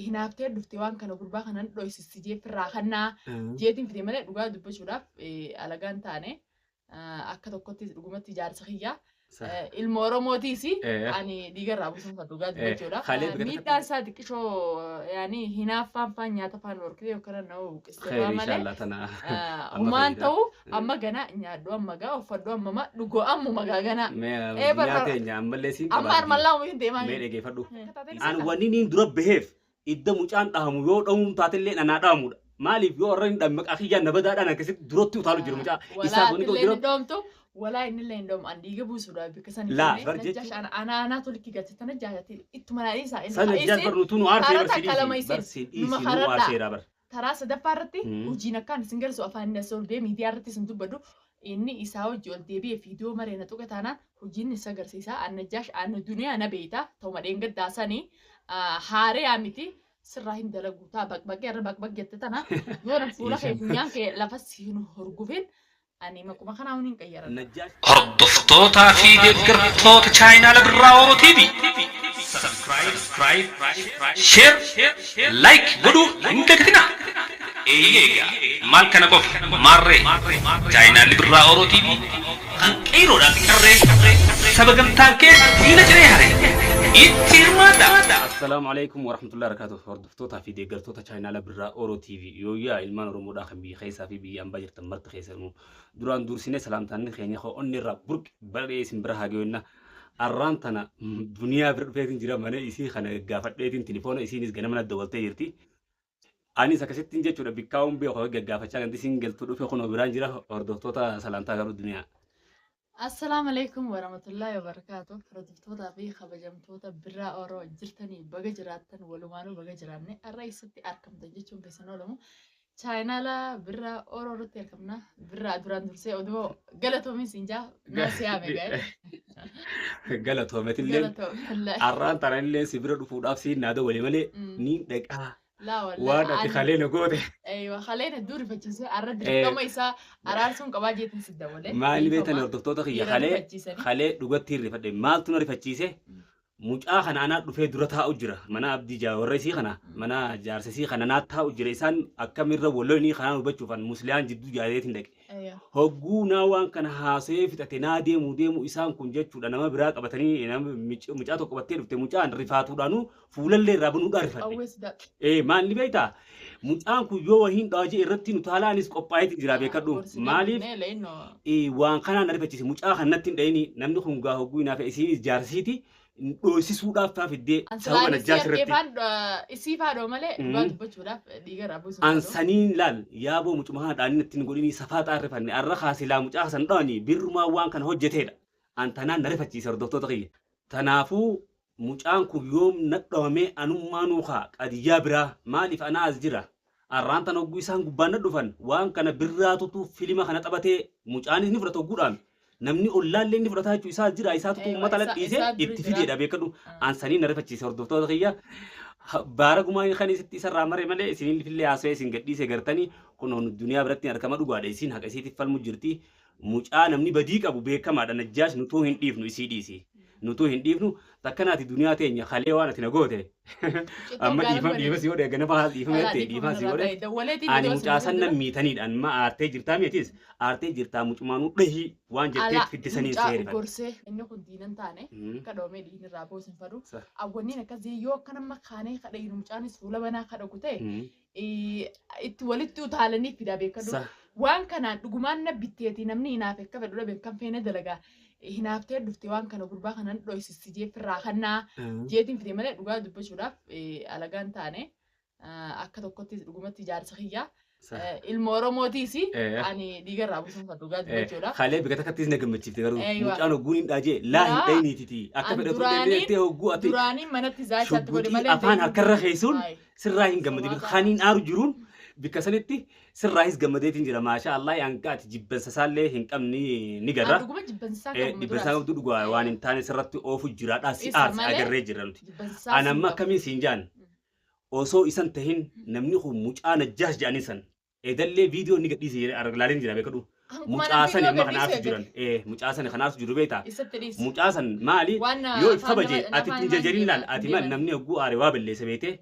Hinaaftee dhufte waan kana gurbaa kanan dhoysissi jee firraa kannaa jeetiin fide malee dhugaa dubbachuudhaaf alagaan taane akka tokkotti dhugumatti jaarsa kiyyaa ilma Oromootiis ani dhiigarraa buusuun kan dhugaa dubbachuudhaaf. Kalee bika Miidhaan isaa xiqqishoo yaani hinaaffaan faan nyaata faan horkitee yookaan nama buqqistee Khayri faa malee inshallah tana. Amma humaan fayyida. Ta'u amma gana nyaadhu amma gaa uffadhu amma dhugoo ammuma gaa gana. Mee Barra- nyaata teenya ammallee siin Amma qabaatti. armallaa umuun deemaa. Mee dhageeffadhu. An An wanni niin dura baheef idda mucaan dhahamu yoo dhahuun taatellee anaa dhahamudha. Maaliif yoo warra hin dhabne maqaa kiyyaan na badaadhaan akkasitti duratti utaalu jiru mucaa. Isaaf wanni Walaa ta'u jira. hin dhoomtu. Walaa inni illee hin dhoomu. An dhiiga buusuudhaaf bikka sanii Laa, kennee bar na jechuun- jaasha ana anaa tolikki galche tana jaashatti ittuma naa dhiisaa inni Sana haa jaas isin bar nutuu nu aarsee karaa bar si takka lama dhiisi. isin Bar si numa dhiisi nu karadhaa. aarseera bar. Taraa sadaffaa irratti hojiin akkaan isin garsu afaan inni asii ol ba'ee miidiyaa irratti isin dubbadhu inni isaa hojii ol deebi'ee viidiyoo maree na tuqe taanaan hojiin isa agarsiisa. Anna jaash anna duniyaa na beeyta ta'uma dheengaddaa sanii haareyaa miti sirraa hin dalagu taa baqbaqee irra baqbaq jette tana yoo na fuula kee funyaan kee lafa si hin hurgufin ani maquma kanaa hin qayyaran. Najjaash. Hordoftootaa fi deeggartoota chaayinaala Birraa Oro TV. Subscribe, share, like godhuu hin dagatinaa. Eeyyee egaa maal kana qofa maarree chaayinaalli Birraa Oro TV kan qeeyroodhaa fi qarree saba gamtaan keessa diina ciree hare itti hirmaadhaa. Assalaamu alaikum warahmatullahi wabarakatuh. Hordoftootaa fi deeggartoota chaayinaala Birraa Oro TV. Yooyyaa ilmaan Oromoodhaa kan biyya keessaa fi biyya ambaa jirtan marti keessanuu. Duraan dursinee salaamtaanni keenya koo onni irraa burqe baradhee isin bira haa ga'u. Arraan tana duniyaa bira dhufeetiin jira, mana isii kana gaggaafadheetiin tilifoona isiinis ganama na dawwaltee jirti. Anis akkasittiin jechuudha bikkaa'uun beeku gaggaafachaa ganti isiin galtuu dhufe kunoo biraan jira. Hordoftoota salaamtaa garuu duniyaa. Assalaamu alaikum warahmatullahi wabarakatuh. Hordoftootaa fi kabajamtoota Birraa Oro jirtanii baga jiraattan, walumaanuu baga jiraanne. Har'a eessatti argamtan jechuun keessan oolamu. Chaayinaala Birraa Oro irratti argamna. Birraa duraan dursee oduu galatoomin siin jaa naa siyaame ga'e. Galatoometillee Galatoomi. Arraan tana illee si bira dhufuudhaaf siin naa dawwale malee niin dhaqaa Laa wallahi. waan ati kalee na goote. Eeywa kalee na duri rifachiisee arra dirqama isaa araarsuun qabaa jeetiin si dawwale. Maali beektan hordoftoota kiyya, Dhiira kalee rifachiisanii. Kalee dhugatti hin rifadhe. Maaltu na rifachiise? Mucaa kana anaa dhufee dura taa'u jira mana abdii jaa warra isii kana mana jaarsa isii kana naa taa'u jira. Isaan akkamirra walloonii kanaan hubachuufan musliyaan jidduu jaadeetiin dhaqe. Hogguu naa waan kana haasa'ee fixate naa deemu deemu isaan kun jechuudha nama biraa qabatanii nama mucaa tokko qabattee dhufte. Mucaan rifaatuudhaanuu fuulallee irraa banuudhaan rifadhe. Qawwee sidaadha. Ee maal ni beektaa? Mucaan kun yoo wahiin dhaajee irratti nu taalaanis qophaa'eeti jira beekadhu. Maaliif waan kanaan na rifachiise mucaa kan natti hin dhahini namni kun gaa hogguu hinaafe isiinis jaarsiiti dhoosisuudhaaf taa fiddee sababa najjaas irratti. Isii faadhoo malee dhugaa dubbachuudhaaf dhiiga irraa buusuun An saniin laal yaaboo mucuma kana dhaanii natti hin godhinii safaa xaarrifanne arra kaasilaa mucaa san dhaanii birrumaa waan kana hojjeteedha. An tanaan na rifachiise hordoftoota kiyya. Tanaafuu mucaan kun yoom nadhawamee anummaanuu kaa qadiyyaa biraa maaliif anaa as jira. Arraan tana hogguu isaan gubbaan na dhufan waan kana birraatutu filima kana taphatee mucaanis ni fudhata hogguudhaan namni ollaallee ni fudhataa jechuu isaa as jira isaatutu Eewa, uummata ala dhiisee isaa duri itti jira. fideedha beekadhu. An sanii na rifachiise hordoftoota kiyya. Baara gumaa kan isitti isarraa mare malee isiniin fillee haasawee isin gadhiise gartanii kunoo duniyaa biratti argama dhugaadha isiin haqa isiitiif falmu jirti. Mucaa namni badii qabu beekamaadha najjaash nutuu hin dhiifnu isii dhiisi. Nutuu hin dhiifnu takkanaati duniyaa teenya kalee waan ati na goote. Amma dhiifama dhiifama si godhe ganama haas dhiifama jette dhiifama si godhe. Ani mucaa san nan miitaniidha amma aartee jirtaa miitis aartee jirtaa mucumaanuu dhahii waan jettee fidde saniin Mucaa seerifadhe. gorsee inni kun diinan taane akka dhoomee dhiigni irraa buusin hin fadu. Awwanniin akkasii yoo akka nama kaanee kadha mucaanis fuula banaa kadhagu ta'e itti walitti utaalanii fida beekadhu. Waan kanaan dhugumaan na bitteeti namni hinaafe akka fedhu dhabe kan feene dalagaa. Hinaaftee dhufte waan kana gurbaa kanan dhoysissi jee firraa kannaa jeetiin fide malee dhugaa dubbachuudhaaf alagaan taane akka tokkotti dhugumatti jaarsa kiyyaa ilma Oromootiis ani dhiiga irraa buusuun kan dhugaa dubbachuudhaaf. Kalee bika takkattis na gammachiifte garuu Eeywa. mucaan hogguun hin dhaajee laa hin Laa. dhayiniititi akka An fedhatu duraanii- deebi'ee hogguu ati Duraanii manatti zaayitaatti godhe shugguxii malee. Afaan harkarra keessuun Hayi. sirraa hin gammadin Sobaa kaniin aaru jiruun bikka sanitti sirraahis gammadeetiin jira. Maashaa Allah, hanga ati jibbansa isaallee hin qabne ni garra. An dhuguma jibbansaa qabu Jibbansaa duraas. qabdu dhugaa waan hin taane sirratti oofu jiraadhaa si Isa aarse malee- agarree jirra nuti. Jibbansaa An amma akkamiin siin jaan osoo isan tahin namni kun mucaa najjaash jedhanii san edallee viidiyoo inni gadhiise jedhee laaleen jira beekadhu. Mucaa sani amma kanaaf jiran. Mucaa sani kanaaf jiru beektaa? Mucaa san maali yoo if kabaje ati ittiin jarjarin laal ati maal namni hogguu aare waa balleessa beekte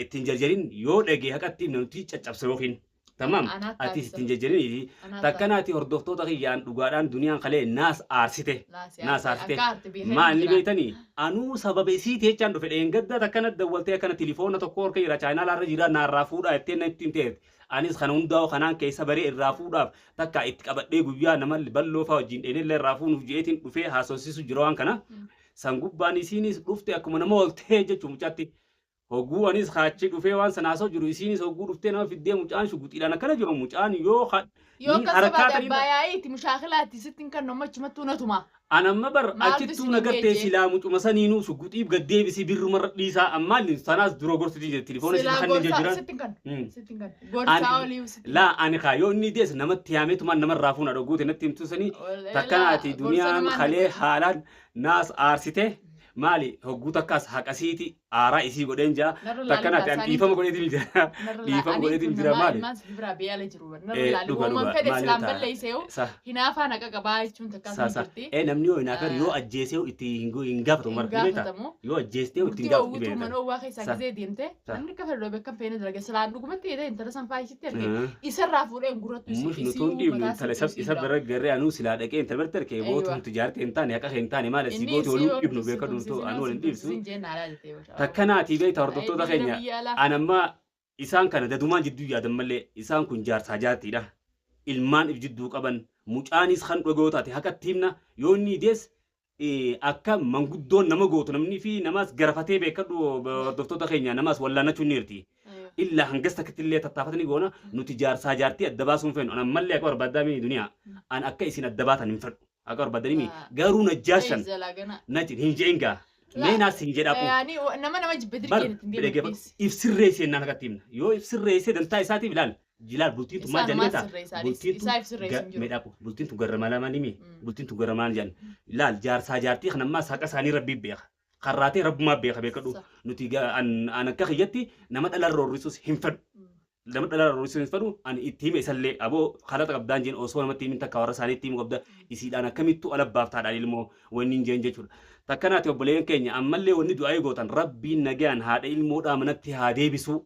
ittiin jarjarin yoo dhagee haqatti nuti caccabsa yookiin tamaam ati ittiin jarjarin takkanaati hordoftoota kiyyaan dhugaadhaan duniyaan kalee naas aarsite naas aarsite maal ni beektanii anuu sababa isiiti jechaan dhufe dheengadda takkana dawwaltee akkana tilifoona tokko horka jira chaayinaa laarra jira naarraa fuudhaa jettee natti himteet anis kana hundaa'u kanaan keessa baree irraa fuudhaaf takka itti qabadhee guyyaa nama balloo fa'aa wajjin dheenillee irraa fuunuuf jeetiin dhufee haasofsiisu jira waan kana san gubbaan isiinis dhufte akkuma nama oltee jechuun mucaatti hogguu anis kaachi dhufee waan sana haasa'u jiru isiinis hogguu dhuftee nama fiddee mucaan shuguxiidhaan akkana jiru mucaan yoo Yoo akkas baate abbaa yaa'iiti mushaakilaatti sitti hin kennu amma achumattuu natuma. An amma bar Maaltu achittuu isin na gartee geejjee? silaa mucuma saniinuu shuguxiif gad deebisii birrumarra dhiisaa ammaan sanaas dura gorsitii jirti tilifoona Silaa isin kan gorsaa jiran. sitti hin kennu. Sitti hin kennu. Gorsaa olii sitti hin Laa ani kaa yoo inni dees namatti yaameetumaan namarraa fuuna dhoguute natti himtu sanii kennu. takkanaati Gorsa duniyaan namaan kalee dubbatu. haalaan naas aarsite maali hogguu takkaas haqasiiti aaraa isii godheen jira Narra laalii takkanaati an kaasaanii dhiifama godheetiin jira narra dhiifama ani godheetiin kun jira namaa maali ilmaan si biraa biyya ala jiru narra laalii dhuga uumaan dhuga fedhe maali silaan ta'a balleessee sa hinaafaan haqa qabaa jechuun takkaa sa sun sa jirti. namni yoo hinaafar yoo ajjeesee itti hin gaafatamu Hin marga ni beektaa gaafatamu. yoo ajjeestee itti hin Murtii gaafatu oowwituu mana oowwaa keessaa Sa gizee deemte sa namni akka fedhe akka hin feene dalage silaan dhugumatti jedhee intala san faayisitti arge isarraa fuudhee hin gurrattu Mush isii nutuun dhiibnu mataa intala sitti isa isii bira garee anuu silaa dhaqee intala biratti argee Eeywa. bootu nuti jaarte hin taane haqa hin taane maal asii Inni gooti isii waluu yoo dhiibnu tumsisu beeka dhumtu tumsisin anuu yoo waliin sin dhiibsu. tumsisin jeen haalaa jettee bashaa. Takkanaati beekta hordoftoota Dhiira keenya biyya alaa. an amma isaan kana dadumaan jidduu yaadan malee isaan kun jaarsaa jaartiidha. Ilmaan if jidduu qaban mucaanis kan dhogoo taate haqatti himna yoo inni dees akka manguddoon nama gootu namni fi namaas garafatee beekadhu hordoftoota keenya namaas wallaanachuu ni jirti. Illa hangas takkatti illee tattaafatanii goona nuti jaarsaa jaartii adda baasuun feenu an ammallee akka barbaaddaa mii duniyaa an akka isin adda baatan hin fedhu akka barbaadanii mii garuu najjaashan Jalaa gana. na hin je'in gaa mee naas hin jedhaa Yaani nama nama jibbe bar dirqeen ittiin deemu dhaggeeffadhu dhiisi. if sirreessee naan akkatti himna yoo if sirreessee dantaa isaatiif ilaal jilaal bultiin tun maal Isaanumaan jennee ta'a sirreessaa dhiisi. bultiin tun Isaaf sirreessu hin jiru. meedhaaqu bultiin tun garra malaa maalimi bultiin tun garra maal jedhan ilaal jaarsaa jaartii kan ammaas haqa isaanii rabbii beeka karraatee rabbumaa beeka beekadhu nuti an akka kiyyatti nama dhala roorrisuus hin fedhu nama dhala roorrisuus hin fedhu ani itti hime isallee aboo kalaxa qabdaan jeen osoo namatti himin takka warra isaanii itti himu qabda isiidhaan akkamittuu alabbaaftaadhaan ilmoo wanni hin jeen jechuudha. Takkanaati obboleeyyan keenya ammallee wanni du'aa gootan rabbiin nagaan haadha ilmoodhaa manatti haa deebisuu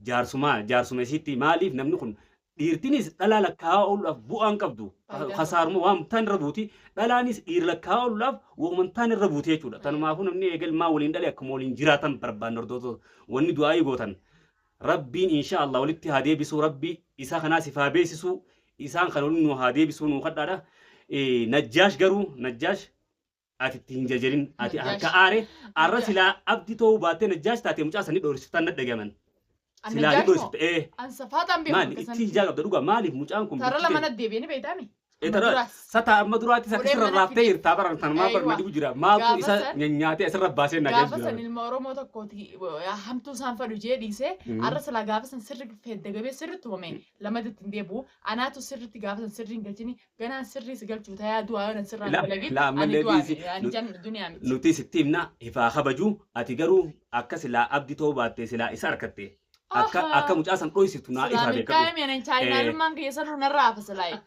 jaarsumaa jaarsuma isiitti maaliif namni kun dhiirtinis dhalaa lakkaa'aa ooluudhaaf bu'aan qabdu Faayidaa kasaaruma waan taan irra buuti dhalaanis dhiira lakkaa'aa ooluudhaaf waan taan irra buuti jechuudha. Tanumaafuu namni eegalmaa waliin dhale akkuma waliin jiraatan barbaanne hordoftoota wanni du'aa gootan rabbiin insha Allah walitti haa deebisuu rabbi isa kanaas if haa beeksisuu isaan kan waliin nu haa deebisuu nu kadhaadha. Najjaash garuu Najjaash ati itti hin jajarin ati Najjaash. harka aare arra silaa abdi ta'uu baattee Najjaash taate mucaa sanii dhoorsitan nadhagaman. An Silaa ni Najjaash moo? dhoorsitte An safaataan beeku maali bakka itti sanatti. hijaa qabda dhugaa maaliif mucaan kun Tara lama bichite natti deebi'ee ni beektaami? tara Duraas. sata amma duraattis akka Fuudhee sirra mana raaftee fide. jirtaa baran tanumaa bar na Eeywa. dhibu jira maaltu Gaafa isa san nyaatee asirra baasee na gaafa jira. san ilma Oromoo tokkooti hamtuu isaan fedhu jee dhiisee arra silaa gaafa san sirri feddagabee sirri tumame lamatti ittiin deebi'u anaatu sirritti gaafa san sirri hin galchini ganaan sirri si galchuu tayaa du'aa yoo nan sirraan La dalagin la ani ammallee du'aa dhiisi ani jan duniyaa miti. nuti sitti himna ifaa kabaju ati garuu akka silaa abdi ta'uu baatte silaa isa harkatte akka akka mucaa san dhoysitu naa Silaa ifaa beekadhu. milkaa'ee mi'anan chaayinaalummaan kiyya sarru narraa hafa silaayi.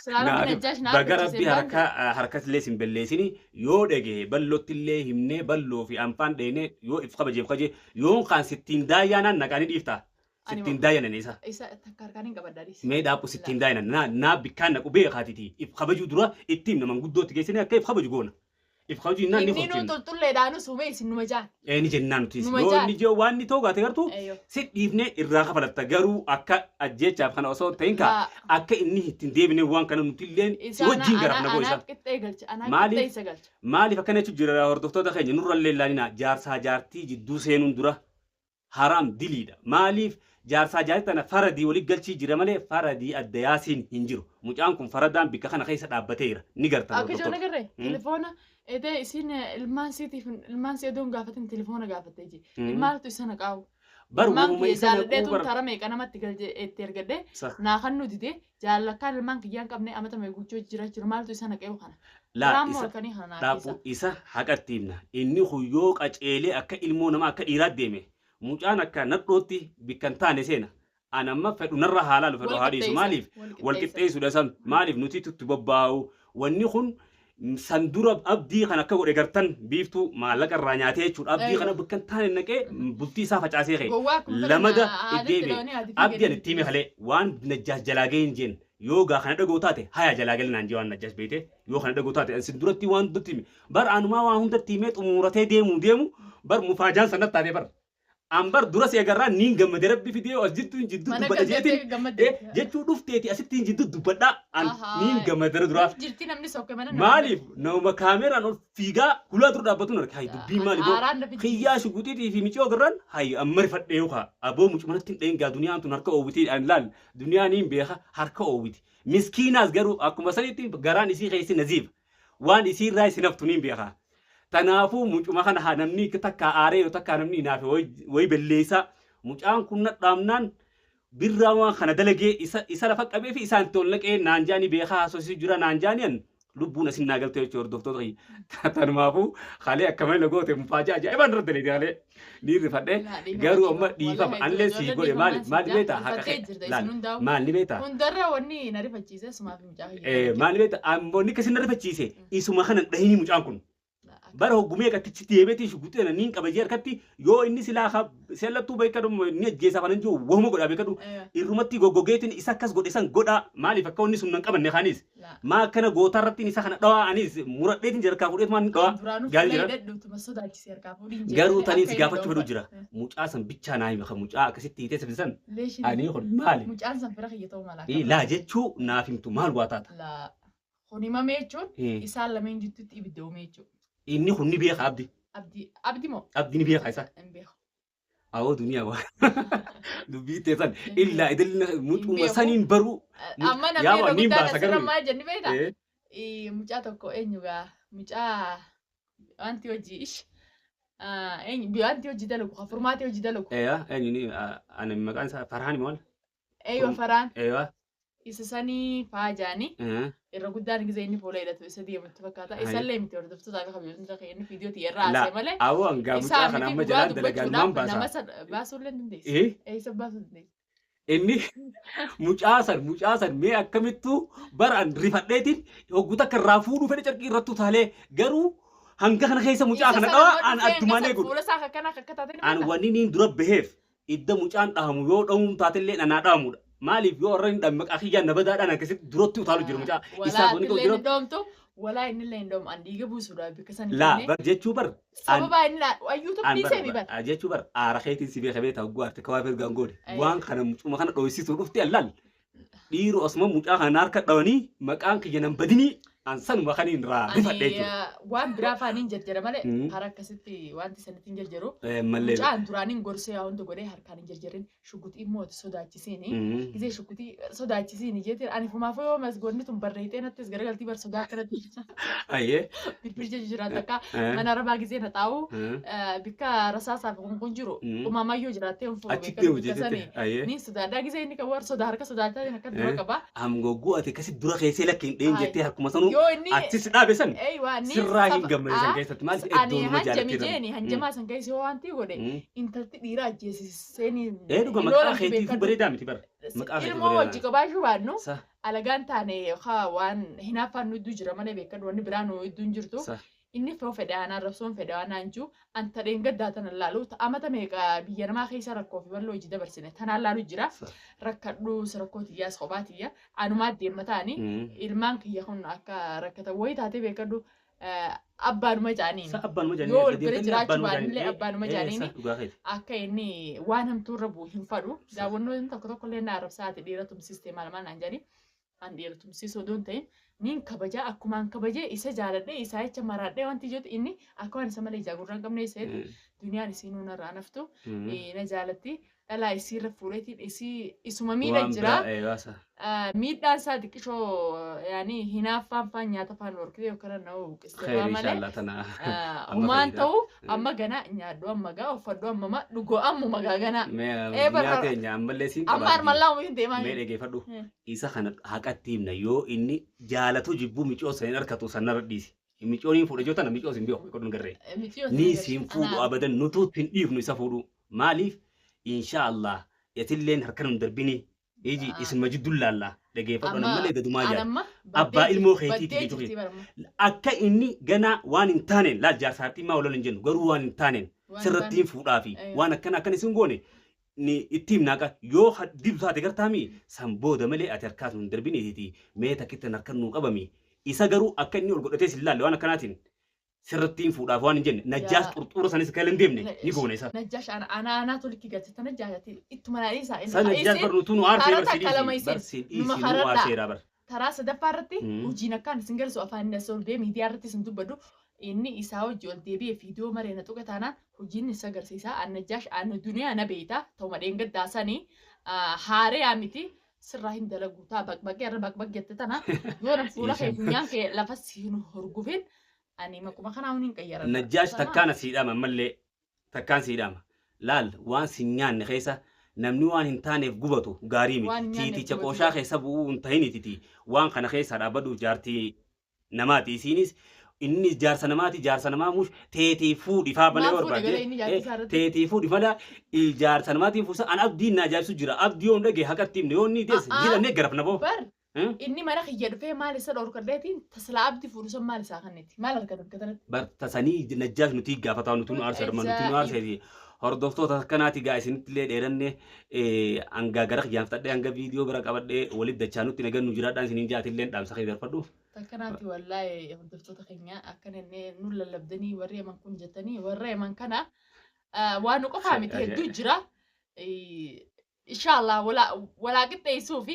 Silaa namni Naaf najjaash na baga harkachiisee rabbi baange. harka harkatillee sin balleessini yoo dhage ballottillee himnee balloo fi anfaan dheenee yoo if kabajeef kaje yoon kaan sittiin daayyaanaan naqaanii dhiifta Ani sittiin daayyanan isa isa takka harkaan hin qabaddaa dhiisi. mee dhaabbu sittiin daayyanan naa naa bikkaan naqu beekaatiti if kabajuu dura itti himna manguddootti geessine akka if kabaju goona if kabaju innaan ni Inni nuu furtiin xulxulleedhaanu suumee isin numa jaan. ni jennaan nuti Numa yoo jaan. inni jee waan ni ta'u gaate gartuu Eeyyoo. si dhiifnee irraa kafalatta garuu akka ajjeechaaf kana osoo hin ta'in kaa Laa. akka inni ittiin deebine waan kana nuti illeen si Isa wajjin garafna goo isa. anaaf qixxee galcha. Anaaf Maaliif? qixxee isa galcha. Maaliif akkana jechuun jira hordoftoota keenya nurrallee ilaalinaa jaarsaa jaartii jidduu seenuun dura haraam diliidha. Maaliif jaarsaa jaartii tana faradii walitti galchii jira malee faradii adda yaasiin hin jiru. Mucaan kun faradaan bikka kana keessa dhaabbateera ni garta Akka ijoon hordoftoota. agarree telefoona edee isin ilmaan siitiif ilmaan si odoon gaafatin telefoona gaafattee ji. Maaltu isa naqaawu? Bar Ilmaan uumama kiyya isa naquu jaalladheetuun bar tara meeqa namatti galche itti ergadhee Sa- naa kan nu dide jaalakkaan ilmaan kiyyaan qabne amata mee guchoo jira jiru maaltu isa naqeewu kana. Laa Raammoo isa halkanii kana naa dhaabbu keessa. isa haqatti himna. Inni kun yoo qaceelee akka ilmoo namaa akka dhiiraa deeme mucaan akka nadhootti bikka hin taane seena. An amma fedhu narra haa laalu, fedhu haa dhiisu. Maaliif wal qixxeessuudha san? Maaliif nuti itti bobbaa'u? Wanni kun san dura Abdii kan akka godhe gartan Biiftuu maallaqa irraa nyaatee jechuudha. Abdii kana bakka hin taane naqee bultii isaa facaasee ka'e. Lamada itti deebi'e. Abdii ani itti hime kalee waan Najjaash jalaa ga'e hin jeen. Yoo gaa kana dhaga'u taate haya jalaa gali naan jee waan Najjaash beekte. Yoo kana dhaga'u taate isin duratti waan hundatti hime. Bar anumaa waan hundatti himee xumuratee deemu deemu bar mufaajaan sanatti taatee bar. An bar dura si agarraan niin gammade, Rabbi fidee as jirtu hin jidduu Mana dubbadha galteetti jeetiin gammadde. Jechuu dhufteeti asitti hin jidduu dubbadha an niin gammade duraa. Nuuf jirti namni sokke mana nama. Maaliif nama kaameraan ol fiigaa hulaa dura dhaabbatuun arge, hayi dubbiin maali boo Aaraan lafi kiyyaa shuguxiitii fi miciyoo agarraan, hayi amma rifadhee yookaa aboo mucumanatti hin dhayin gaa, duniyaan tun harka oowwiti, an laal duniyaan niin beeka harka oowwiti, miskiinaas garuu akkuma sanitti garaan isii keessi naziif waan isii irraa isin haftu niin beeka. Tanaafuu mucuma kana haa namni takkaa aaree yoo takkaa namni hinaafe wayi belleessa. Mucaan kun nadhaamnaan Birraa waan kana dalagee isa lafa qabee fi isaan itti ol naqee naan jaanii beekaa haasofsiisu jira naan jaanii an lubbuun asin naa galte jechuudha hordoftoota kiyya. Tanumaafuu halee akka malee na goote, mufaajaa ajaa'ibaan irra dalagde, halee ni rifadhe, garuu amma dhiifama anillee sii godhe. Maali maali beektaa, haqa kee laal, maal ni beektaa. Hundarra wanni na rifachiise sumaa fi mucaa kiyya. Maal beektaa, ammoo inni akkasii na rifachiise isuma kana hin dhahini mucaan kun. Bara hoggumee qattichi deebeetii shuguxee na niin qabajee harkatti yoo inni silaa ka seellattuu beekadhu ni ajjeesaa kanan jiru wahuma godhaa beekadhu irrumatti goggogeetiin isa akkas godhe san godhaa, maaliif akka wanni sun nan qabanne kaanis maa akkana gootaa irrattiin isa kana dhawaa, anis muradheetiin jarkaa fuudheetumaan ni dhawaa Duraanuu gaal fuula jira. hidhadhu tuma sodaachise harkaa fuudhiin jee Garuu malee taniin akka si inni gaafachuu fedhu jira. dhoofadhu. Mucaa san bichaa naa hime, kan mucaa akkasitti hiitee sibsisan Leeshin ani kun maali? Mucaan san fira kiyya ta'uu mala. Laa jechuu naaf himtu maal waa taata? Laa kun himamee jechuun isaan lameen jidduutti ibidda uumee jechuudha. Inni kun ni beeka Abdi. Abdi abdi moo? Abdi ni beeka isa. Hin beeku. Awoo duniyaa waa. Dubbii teessan illaa idilli mucuma beeku. saniin baruu. Amma namni Yaa yeroo waan niin guddaan baasa asirra garuu. maal jenni beektaa? Mucaa tokko eenyu gaa mucaa wanti hojii ish eenyu wanti hojii dalagu ka furmaatee hojii dalagu. Eeyaa eenyu ni ani maqaan isaa Farhaan maal? Eeywa Farhaan. Eeyaa. Isa sanii faa jaanii irra guddaan gisee inni fuula hidhatu isa deemutti fakkaata. Isallee miti, hordoftootaa fi kabajamtoota kee, inni viidiyoo xiyya irraa Laa haasa'e malee. awoo hangaa Isaa mucaa kana miti, amma dhugaa jalaan dalagaan maan dubbachuudhaaf nama baasa? san baasuullee hin dandeessu. Isa baasuu dandeessu. Inni mucaa san mee akkamittuu bara an rifadheetiin hogguu takka irraa fuudhuu fedhe carqii irratti utaalee, garuu hanga kana keessa mucaa Isa kana sana dhawaa immoo an dhufee addumaan hanga eeguudha. fuula isaa akkana akka taate ni An beektaa? wanni niin dura baheef idda mucaan dhahamu yoo dhahuun taatellee anaa dhahamudha. Maaliif yoo warra hin dhabne maqaa kiyyaan na badaadhaan akkasitti duratti utaalu jiru mucaa. Walaa Isaaf wanni ta'u atillee jira. hin dhoomtu, walaa inni illee hin dhoomu, an dhiiga buusuudhaaf bikka san hin Laa kenne. bar jechuu bar an Sababa inni ayyuutu an bar dhiisee mi bar. Jechuu bar aara keetiin si beeka beektaa hogguu aarte kawaa ergaan goone. Ayya. Waan kana mucuma kana dho'isisuu dhufte allaal. Dhiiru osuma mucaa kana harka dhawanii maqaan kiyya nan badinii an sanuma kaniin irraa Ani rifadhe jechuudha. waan biraa faaniin jarjara malee karaa akkasitti wanti sanitti hin jarjaru. Mallee. Mucaan duraaniin gorsee yaa hunda godhee harkaan hin jarjarin, shuguxii immoo sodaachisiini. Gisee shuguxii sodaachisiini jeetiin ani fumaafuu yoo masgoonni tun barreessitee nattis garagaltii bar sodaa akkanatti Ayyee. birbirja jiraatu akka mana arabaa gisee na taa'u bikka rasaasaa fi kun jiru uumamayyoo jiraattee hin fuuru Achitti beekadhu bikka hojjetette. sanii. Ayyee. Ni sodaadhaa gisee inni kan warra sodaa harka sodaachaa akka dura qaba. Amgogguu ati akkasitti dura keessee lakki hin dheen Ayi. jettee harkuma sanuu Yoo inni achis dhaabe san Eeywa ni sirraa hin gammade san keessatti maaliif ani iddoo nama hanjami jaalattee jeeni hanjamaa san keessa yoo wanti godhe intalti dhiira ajjeesisseeni Ee dhuga maqaa keetiifuu bareedaa miti bara. Maqaa keetiif Ilmoo bareedaa wajji qabaachuu baannu Sa alagaan taane haa waan hinaaffaan nu idduu jira malee beekadhu wanni biraa nu idduu hin jirtu. Sa Inni foo fedhe aanaan rabsoon fedhe waan aan jiru an tadheen gaddaa tanan laalu amata meeqa biyya namaa keessa rakkoo fi bal'oo hojii dabarsine tanaan laalu jira. Sa Rakkadhu rakkoo tiyyaas kophaa tiyya anumaa deemma ta'anii ilmaan kiyya kun akka rakkatan wayii taatee beekadhu abbaanuma jaaniin. Sa abbaanuma jaaniin. Yoo wal bira deemtanii jiraachuu abbaanuma baannillee jaaniin. abbaanuma jaaniini. Sa dhugaa keeti. Akka inni waan hamtuu irra bu'u hin fadhu. Sa. Daawwannoon tokko tokko illee na arrabsaati dhiira tumsistee maal maal naan jedhani. An dhiira tumsiisuu odoo hin ta'in niin kabajaa, akkumaan kabajee isa jaaladhee isaa jecha maraadhee wanti jedhu inni akka waan isa malee ijaa gurraa hin qabne isa duniyaan isii nuun irraa naftu na jaalatti, dhalaa isiirra fuudheetiin isii isuma miidha Waan jira. biraa waasa. Miidhaan isaa xiqqishoo yaani hinaaffaan faan nyaata faan horkitee yookaan na buqqistee Khayri faa malee. inshallah tana. Amma Humaan fayyada. ta'u amma gana nyaadhu, amma gaa uffadhu, amma ma dhugoo ammuma gaa gana. Mee Ee, duniyaa teenya ammallee siin amma qabaatti. armallaa umuun deemaa. Mee dhageeffadhu. Hmm. Isa kana haqatti himna, yoo inni jaalatu jibbuu micoo san hin harkatu sanarra dhiisi. Micoon hin fuudhe joo tana micoo sin beeku beeku garree. Ni siin fuudhu abadan, nutuu hin dhiifnu isa fuudhu. Maaliif insha Allah Atilleen harka nun darbini. Iji isuma jidduu laallaa dhageeffadhu Amma- malee gadumaa jaal. Anamma Abbaa ilmoo keetiiti baddee jechuudha. jirti barama. Akka inni ganaa waan hin taaneen laal jaarsaatti maa waloon hin jennu garuu waan hin taaneen sirrattiin fuudhaa fi waan akkana akkana isin goone ni itti himnaaqa yoo dibdu taate gartaami san booda malee ati harkaas nun darbiniiti mee takkitti harka nuu qabami isa garuu akka inni ol godhatee sin laalle waan akkanaatiin sirrattiin fuudhaaf waan hin jenne najjaas xurxuura sanis akka hin deemne ni goone isa. Najjaash ana ana tolki galche tana jaallate ittuma naa dhiisaa inni San najjaas isin bar nutuu nu aarsee karaa bar si takka lama dhiisi isin bar si numa dhiisi nu karadhaa. aarseera bar. Taraa sadaffaa irratti hojiin akkaan isin garsu afaan inni asii ol ba'ee miidiyaa irratti isin dubbadhu inni isaa hojii ol deebi'ee viidiyoo maree na tuqe taanaan hojiin isa agarsiisa. An Najjaash an duniyaa na beeyta ta'uma dheengaddaa sanii haareyaa miti sirraa hin dalagu taa baqbaqee irra baqbaq jette tana yoo na fuula kee funyaan kee lafa si hin hurgufin ani maquma kanaa hin qayyaradha. Najjaash takkaan asii dhaama ammallee takkaan sii dhaama. Laal waan si nyaanne keessa namni waan hin taaneef gubatu gaarii Waan miti. hin nyaanneef Tiiticha gubatu. qooshaa keessa bu'uu hin tahinititi. Waan kana keessa dhaabbadhu jaartii namaati isiinis inni jaarsa namaati jaarsa namaa mush teetii fuudhi faa malee Maal fuudhe barbaade. galee inni jaartii isaa irratti? Teetii fuudhi mala jaarsa namaatiin fuusa an abdiin na ajaa'ibsu jira. Abdii yoon dhagee haqatti himne yoon ni deesse A'aa. hidhamne garafna boo. Bar inni mana kiyya dhufee maal isa dhorkadheetiin taslaa abdi fuudhu san maal isaa kanneeti maal argatan katanatti. Bar tasanii najjaash nuti gaafataa nuti nu aarsa armaan nuti nu aarseeti. Hordoftoota akkanaati gaa isinitti illee dheeranne hangaa gara kiyyaan fixadhee hanga viidiyoo bira qabadhee walitti dachaa nutti nagannu jiraadhaan isiniin jaatillee dhaamsa kee darfadhu. Takkanaati wallaahi hordoftoota keenya akkana inni nu lallabdanii warri yaman kun jettanii warra yaman kana waan nu qofaa miti hedduu jira. Inshallah walaa qixxeessuu fi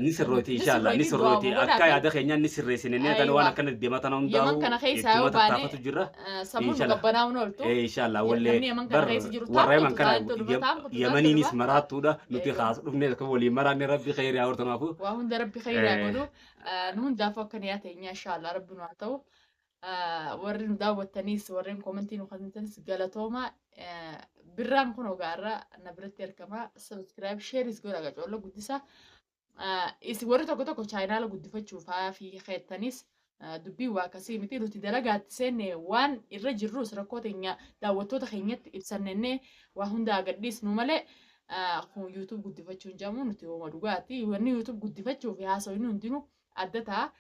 Ni sirrooti Ni inshallah ni sirrooti, sirrooti du'aa akka godhaa yaada keenyaan ni sirreessine tana waan Aywa. akkana deemaa tana Yaman hundaa'u kana keessaa yoo ittuma baane tattaafatu jirra. sammuun nu Inshallah. qabbanaa'uun ooltu. Inshallah wallee Namni yaman kana bar keessa jiru warra yaman taantu kana taantu dhufa taantu taantu yamaniinis dhufa. maraattuudha nuti Aywa. kaas dhufne akka waliin maraanne rabbi kheyrii haa hortanaafu. Waa hunda rabbi khayraa Eh. godhu. Nu hundaafuu akka niyaa teenya inshallah rabbi nu haa ta'u. Warri nu daawwattaniis warreen koomentii nu kennitanis galatooma. Birraan kun ogaarra na biratti argama. Subscribe shareis godha qacoolla guddisa. Isin warri tokko tokko chaayinaala guddifachuuf haa fi keettanis dubbii waa akkasii miti nuti dalagaatti seenne waan irra jirrus rakkoo teenya daawwattoota keenyatti ibsannennee waa hundaa gadhiisnu malee kun YouTube guddifachuun jedhamu nuti hooma dhugaati. Wanni YouTube guddifachuu fi haasawni hundinuu adda ta'a.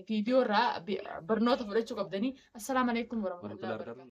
Viidiyoo irraa barnoota fudhachuu qabdanii. Assalaamu alaikum warahmatullahi wabarakatuh.